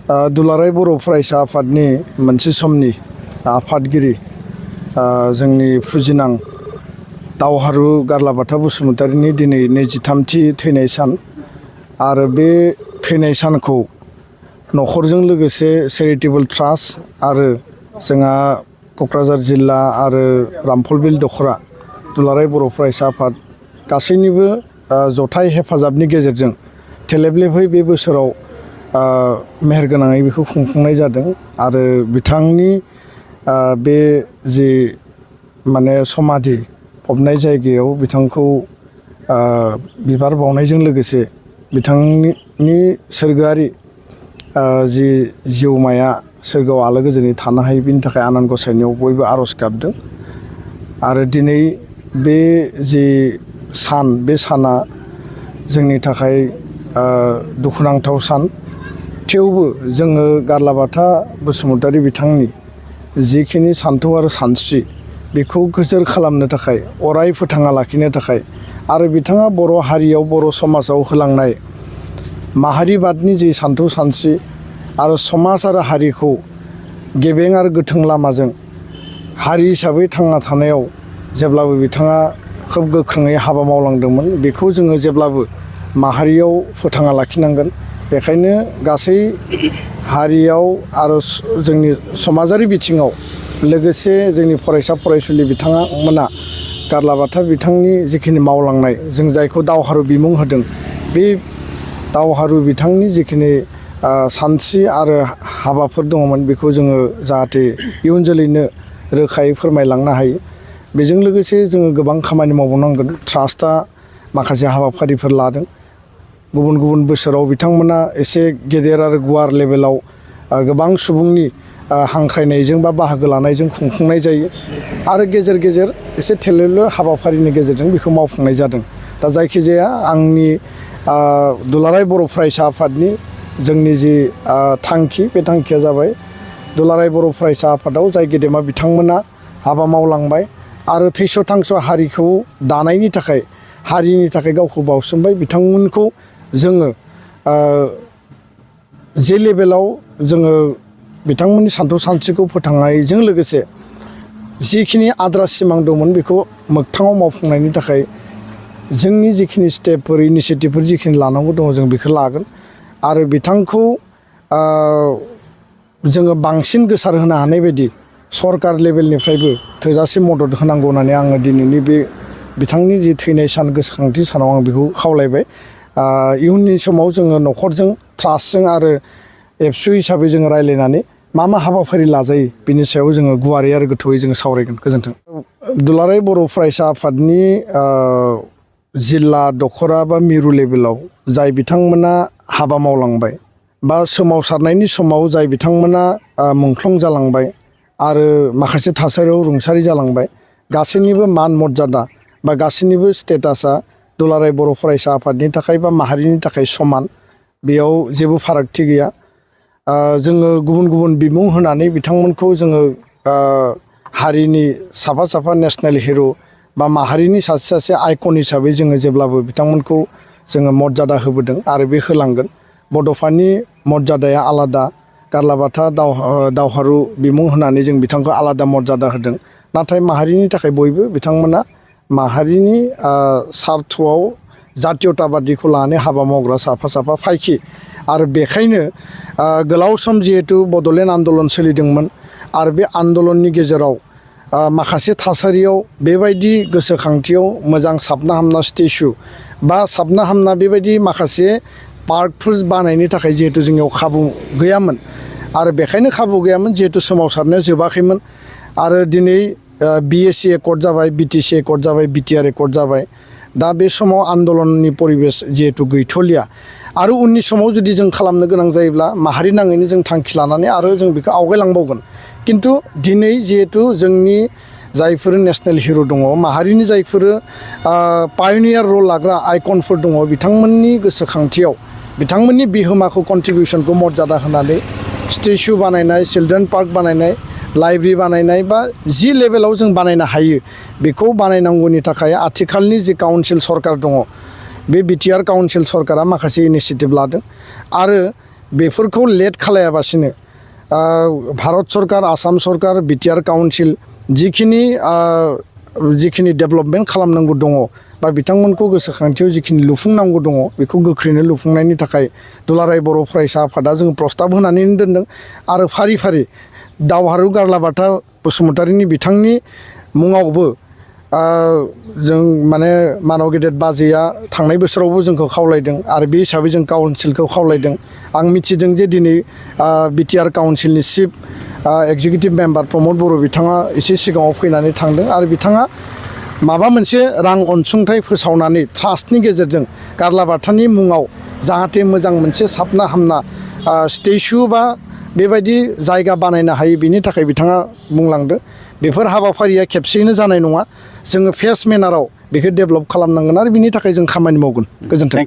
दुलाराय बर' फरायसा आफादनि मोनसे समनि आफादगिरि जोंनि फुजिनां दावहारु गारलाबाथा बसुमतारिनि दिनै 23थि थैनाय सान आरो बे थैनाय सानखौ न'खरजों लोगोसे चेरिटेबल ट्रास्ट आरो जोंहा क'क्राझार जिल्ला आरो रामफलबिल दख'रा दुलाराय बर' फरायसा आफाद गासैनिबो जथाय हेफाजाबनि गेजेरजों थेलेबलेबै बे बोसोराव मेहेरगोनाङै बेखौ खुंफुंनाय जादों आरो बिथांनि बे जि माने समाधि फबनाय जायगायाव बिथांखौ बिबार बावनायजों लोगोसे बिथांनि सोरगोआरि जि जिउमाया सोरगोआव आलो गोजोनै थानो हायो बिनि थाखाय आनान गसाइनियाव बयबो आर'ज गाबदों आरो दिनै बे जि सान बे साना जोंनि थाखाय दुखुनांथाव सान थेवबो जोङो गारलाबाथा बसुमतारि बिथांनि जिखिनि सान्थौ आरो सानस्रि बेखौ गोजोर खालामनो थाखाय अराय फोथांना लाखिनो थाखाय आरो बिथाङा बर' हारियाव बर' समाजाव होलांनाय माहारिबादनि जि सान्थौ सानस्रि आरो समाज आरो हारिखौ गेबें आरो गोथों लामाजों हारि हिसाबै थांना थानायाव जेब्लाबो बिथाङा खोब गोख्रोङै हाबा मावलांदोंमोन बेखौ जोङो जेब्लाबो माहारियाव फोथांना लाखिनांगोन। बेखायनो गासै हारियाव आरो जोंनि समाजारि बिथिङाव लोगोसे जोंनि फरायसा फरायसुलि बिथांमोना गारलाबाथा बिथांनि जिखिनि मावलांनाय जों जायखौ दावहारु बिमुं होदों बे दावहारु बिथांनि जिखिनि सानस्रि आरो हाबाफोर दङमोन बेखौ जोङो जाहाथे इयुन जोलैनो रोखायै फोरमायलांनो हायो। बेजों लोगोसे जोङो गोबां खामानि मावबावनांगोन। ट्रास्टआ माखासे हाबाफारिफोर लादों। गुबुन गुबुन बोसोराव बिथांमोना एसे गेदेर आरो गुवार लेभेलाव गोबां सुबुंनि हांख्रायनायजों बा बाहागो लानायजों खुंफुंनाय जायो आरो गेजेर गेजेर एसे थेलेलो हाबाफारिनि गेजेरजों बेखौ मावफुंनाय जादों। दा जायखिजाया आंनि दुलाराय बर' फरायसा आफादनि जोंनि जि थांखि बे थांखिया जाबाय दुलाराय बर' फरायसा आफादाव जाय गेदेमा बिथांमोना हाबा मावलांबाय आरो थैस' थांस' हारिखौ दानायनि थाखाय हारिनि थाखाय गावखौ बावसोमबाय बिथांमोनखौ जोङो जे लेभेलाव जोङो बिथांमोननि सान्थौ सानस्रिखौ फोथांनायजों लोगोसे जिखिनि आद्रा सिमां दंमोन बेखौ मोगथाङाव मावफुंनायनि थाखाय जोंनि जिखिनि स्टेपफोर इनिसियेटिभफोर जिखिनि लानांगौ दङ जों बेखौ लागोन आरो बिथांखौ जोङो बांसिन गोसार होनो हानाय बायदि सरकार लेभेलनिफ्रायबो थोजासे मदद होनांगौ होननानै आङो दिनैनि बे बिथांनि जि थैनाय सान गोसोखांथि सानाव आं बेखौ खावलायबाय। इयुननि समाव जोङो न'खरजों ट्रास्टजों आरो एबसु हिसाबै जोङो रायज्लायनानै मा हाबाफारि लाजायो बिनि सायाव जोङो गुवारै आरो गोथौयै जोङो सावरायगोन। गोजोन्थों। दुलाराय बर' फरायसा आफादनि जिल्ला दख'रा बा मिरु लेभेलाव जाय बिथांमोना हाबा मावलांबाय बा सोमावसारनायनि समाव जाय बिथांमोना मुंख्लं जालांबाय आरो माखासे थासारियाव रुंसारि जालांबाय गासैनिबो मान मर्यादा बा गासैनिबो स्टेटासा दुलाराय बर' फरायसा आफादनि थाखाय बा माहारिनि थाखाय समान बेयाव जेबो फारागथि गैया। जोङो गुबुन गुबुन बिमुं होनानै बिथांमोनखौ जोङो हारिनि साफा साफा नेसनेल हिर' बा माहारिनि सासे सासे आइकन हिसाबै जोङो जेब्लाबो बिथांमोनखौ जोङो मर्यादा होबोदों आरो बे होलांगोन। बड'फानि मर्यादाया आलादा गारलाबाथा दावहारु बिमुं होनानै जों बिथांखौ आलादा मर्यादा होदों नाथाय माहारिनि थाखाय बयबो बिथांमोना माहारिनि सार्थआव जातीयताबादिखौ लानानै हाबा मावग्रा साफा साफा फायखि आरो बेखायनो गोलाव सम जिहेतु बड'लेण्ड आन्दलन सोलिदोंमोन आरो बे आन्दलननि गेजेराव माखासे थासारियाव बेबायदि गोसोखांथियाव मोजां साबना हामना स्टेचु बा साबना हामना बेबायदि माखासे पार्कफोर बानायनो थाखाय जिहेतु जोंनियाव खाबु गैयामोन आरो बेखायनो खाबु गैयामोन जिहेतु सोमावसारनाया जोबाखैमोन आरो दिनै BSc एकर्ड जाबाय, BTC एकर्ड जाबाय, BTR एकर्ड जाबाय। दा बे समाव आन्दलननि परिबेस जिहेतु गैथ'लिया आरो उननि समाव जुदि जों खालामनो गोनां जायोब्ला माहारि नाङैनो जों थांखि लानानै आरो जों बेखौ आवगायलांबावगोन। खिन्थु दिनै जिहेतु जोंनि जायफोर नेसनेल हिर' दङ माहारिनि जायफोर पायनियार रल लाग्रा आइकनफोर दङ बिथांमोननि गोसोखांथियाव बिथांमोननि बिहोमाखौ कन्ट्रिबिउसनखौ मर्यादा होनानै स्टेचु बानायनाय, चिलड्रेन पार्क बानायनाय, लाइब्रेरि बानायनाय बा जि लेभेलाव जों बानायनो हायो बेखौ बानायनांगौनि थाखाय आथिखालनि जि काउन्सिल सरकार दङ बे BTR काउन्सिल सरकारा माखासे इनिसियेटिभ लादों आरो बेफोरखौ लेट खालायाबासिनो भारत सरकार आसाम सरकार बिटिआर काउन्सिल जिखिनि डेभेलपमेन्ट खालामनांगौ दङ बा बिथांमोनखौ गोसोखांथियाव जिखिनि लुफुंनांगौ दङ बेखौ गोख्रैनो लुफुंनायनि थाखाय दुलाराय बर' फरायसा आफादा जों प्रस्ताब होनानै दोनदों आरो फारि फारि दावहारु गारलाबाथा बसुमतारिनि बिथांनि मुङावबो जों माने मानव गेदेर बाजैया थांनाय बोसोरावबो जोंखौ खावलायदों आरो बे हिसाबै जों काउन्सिलखौ खावलायदों आं मिथिदों जे दिनै बिटिआर काउन्सिलनि चिफ एक्जिकिउटिभ मेम्बार प्रमद बर' बिथाङा एसे सिगाङाव फैनानै थांदों आरो बिथाङा माबा मोनसे रां अनसुंथाइ फोसावनानै ट्रास्टनि गेजेरजों गारलाबाथानि मुङाव जाहाथे मोजां मोनसे साबना हामना स्टेचु बा बेबायदि जायगा बानायनो हायो बिनि थाखाय बिथाङा बुंलांदों बेफोर हाबाफारिया खेबसेयैनो जानाय नङा जोङो फेस मेनाराव बेखौ डेभेलप खालामनांगोन आरो बिनि थाखाय जों खामानि मावगोन गोजोन्थों